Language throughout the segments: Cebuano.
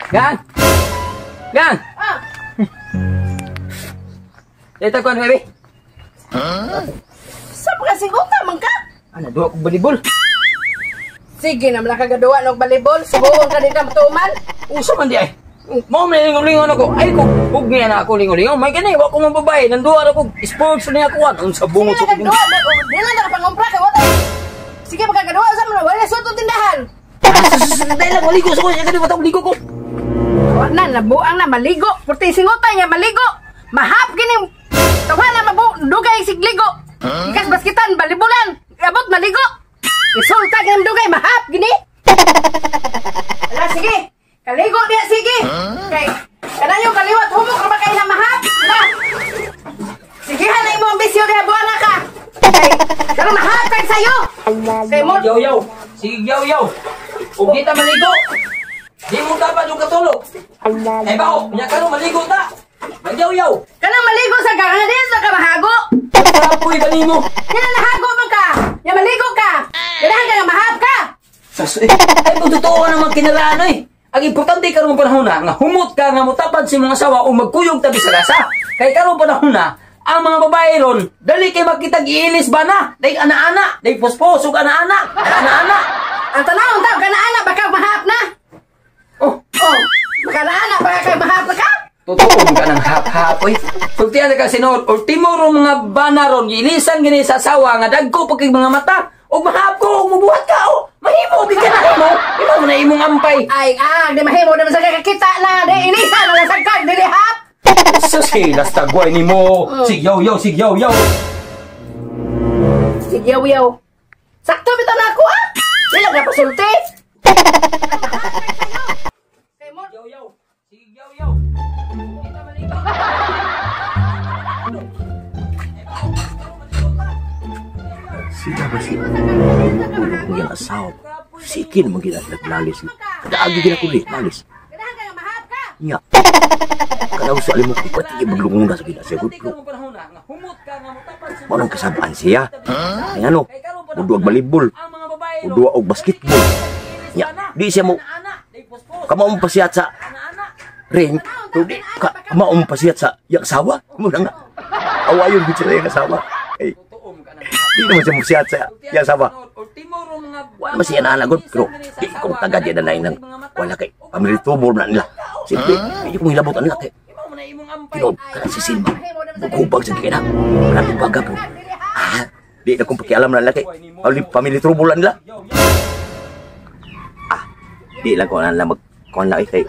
Gang! Gang! Ah, Dito ko, baby. Sa pagkasiguta man ka? Ano, duha kong balibol. Sige na lang kagaduwa og balibol, subuon ka dito matuman. Usa man di ay. Mao man lingon-lingon ako. Ay ko, hug niya na ako lingon-lingon. May gani, wa ko mong babae. Nanduha ra ko sports niya ako. Unsa bungot Sige sa na kagaduwa, di lang nakapangumpra kay wala. Sige pagkagaduwa sa man wala suot tindahan. Dahil lang, maligo sa ko. Siya kani batang ligo ko. Wa na nabuang na maligo. Purti singutan niya maligo. Mahap gini. Tawha na mabu dugay sigligo. Ikas baskitan balibulan. Abot maligo. Resulta gini dugay mahap gini. Ala sige. Kaligo diya sige. Kay kana yung kaliwat humok ra ba kay na mahap? Na. Sige ha na imo ambisyo diha buwan na ka. Kay karon mahap kay sayo. Kay mo Yaw yaw. Sige yaw yaw. Ug di ta maligo. Di mo dapat yung katulog. Ay baho, nya karon maligo ta. Magyaw yaw. Kanang maligo sa ka nga din sa ka mahago. Kapoy kanimo. Kaya nahago man ka. Ya maligo ka. Ganahan ka nga mahap ka. Sas eh. Ay kung totoo naman kinaraan eh. Ang importante karong panahon na nga humot ka nga motapad sa imong asawa o magkuyog tabi sa gasa. Kay karong panahon na ang mga babae ron dali kay makitag iilis ba na? Dai ana-ana, dai pospos ug ana-ana, ana-ana. Ang tanawon ta kana ana baka mahap na. Oh, Oh, baka na ana baka kay mahap na ka. totoo ka ng hap-hap oy. Sultian ka sinod, ultimo ro mga bana ron gilisan gini sa asawa nga dagko pag kay mga mata. Ug mahap ko, ug mubuhat ka oh. Mahimo gid ka na himo. Imo na imong ampay. Ay, ah, di mahimo di man sa kakita na, di ilisa na lang sa kag, dili hap. Sus, hilas tagway nimo. Sigyaw yaw, sigyaw yaw. Sige, yaw yaw. Sakto bitaw na ako ah. Dili ka pasulti. Kay mo Yaw yaw. Sigyaw yaw. Kita maligo. Sila ba siya? Tulog mo yung asawa. Sige naman ginaglalis. Kadaagi gina ko lalis. Ganahan ka nga mahap ka. Nya. Kanaw sa alim mo ko, pati maglungong na sa gina siya. Manong kasabaan siya. Ay ano, muduag balibol. Muduag og basketball. Nya, di siya mo, kamaong pa siya sa ring. Pero di, kamaong pa siya sa iyang asawa. Muna nga. Awayon gid sila iyang asawa. Ay, di naman siya mo siya sa iyang asawa. Wala man siya naanagot, pero di ko taga di na nang wala kay family trouble na nila. Siyempre, medyo kong hilabot ang nila kay tinuod ka na si Silma. Bugubag sa kina. Wala kong baga pero di na kong pakialam na nila kay family trouble na nila. Ah, di lang ko na lang magkuhan lang kay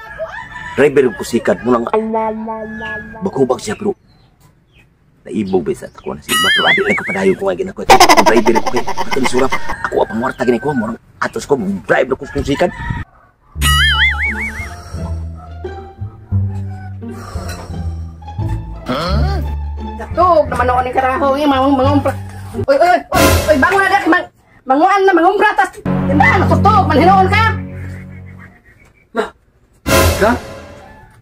driver ko sikad mo lang. Bugubag siya pero naibog ba sa ako na Silma pero adi lang kapadayon ko nga ginako. Driver ko kay ito ni surap. Ako ang pangwarta gini ko mo atos ko drive na ko sikad. Tug naman ako ni karaho yung mangumpra. Oy oy oy oy bangon na dak manguan na mangumpra tas tindahan natutog man hinuon ka. Na. Gang.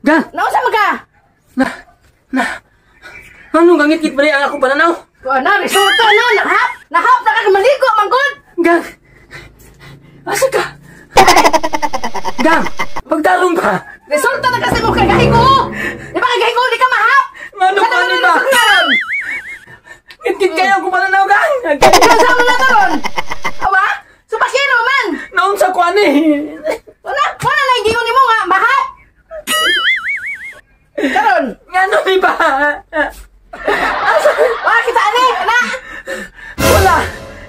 Gang. Nausa man ka? Na. Na. Ano gangit-git ba ang akong pananaw? Wa na resulta na nahap. Nahap na ka maligo man gud. Gang. Asa ka? Gang, pagdarong ka. Resulta na kasi mo kagahigo. Di ba kagahigo di ka mahap? Ngano pa ni ba? Ngit-ngit kayo akong pananaw, gang. Sa man na karon? Awa? Subakiro man. Naon sa kuan eh. Wala, wala na gingon nimo nga mahap. Karon, Ngano ni ba? Asa? wala kita ani, na. Wala.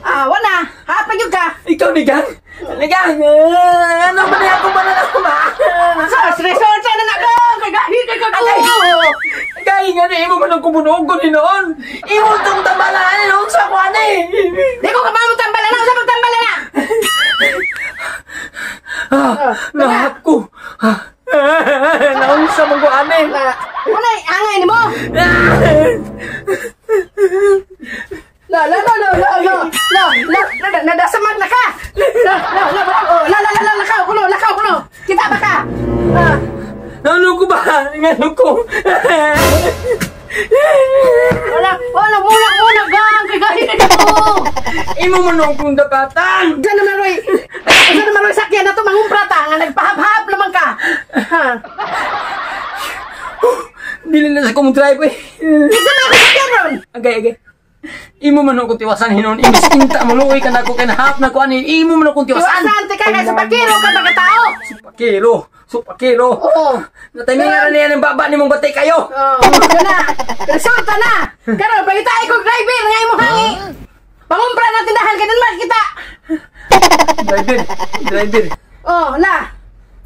Ah, wala. Hap gyud ka. Ikaw ni gang. Ni gang. Ano ba na akong pananaw ba? Sa resulta na na gang kay gahi kay ka. Gay nga na imo man ang kumunog ko ni noon. Imo tong tambalaan noon sa kuan eh. Di ko kabalo tambala na, usa tambala na. Ah, nahap ko. Naunsa man ko ani. Wala angay nimo. La la la la la la la la nadasamag na ka. La la la la la la lakaw kuno, lakaw kuno. Kita ba ka? Ano ko ba? Ngano ko? Wala, wala muna muna gang kay gahi kay ko. Imo man akong dapatan. Diyan naman roy. Diyan naman roy sakyan na to mangumpra ta nga nagpahap-hap naman ka. Ha? Ha. Dili na sa kong drive eh. Isa na ako sa ron. Agay, agay. Imo man akong tiwasan hinon. Imbis inta maluoy ka nako kay nahap na ko ani. Imo man akong tiwasan. Tiwasan ti ka kay sa pakiro ka mga tao. Supakiro, supakiro. Oo. Natimingan na niya ng baba ni mong batay kayo. Oh, yun na. Resulta na. Karon pangita ko driver nga imong hangi. Pangumpra na tindahan kay man kita. Driver, driver. Oh, la.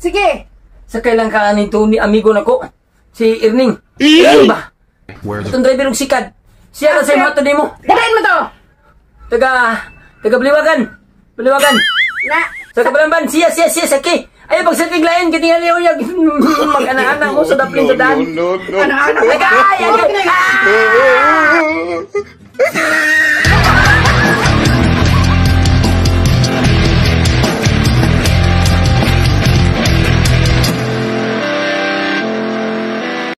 Sige. Sa kailan ka ani to ni amigo nako? Si Erning. Ano ba? Itong driver og sikad. Siya ra sa imo ato nimo. Dalain mo to. Taga taga Baliwagan. Baliwagan. Na. Sa Kabalamban, siya siya siya saki. Ay pag sa lain kitingali uyag mag-ana-ana mo sa daplin sa daan. Ano ano? Taga ay ay.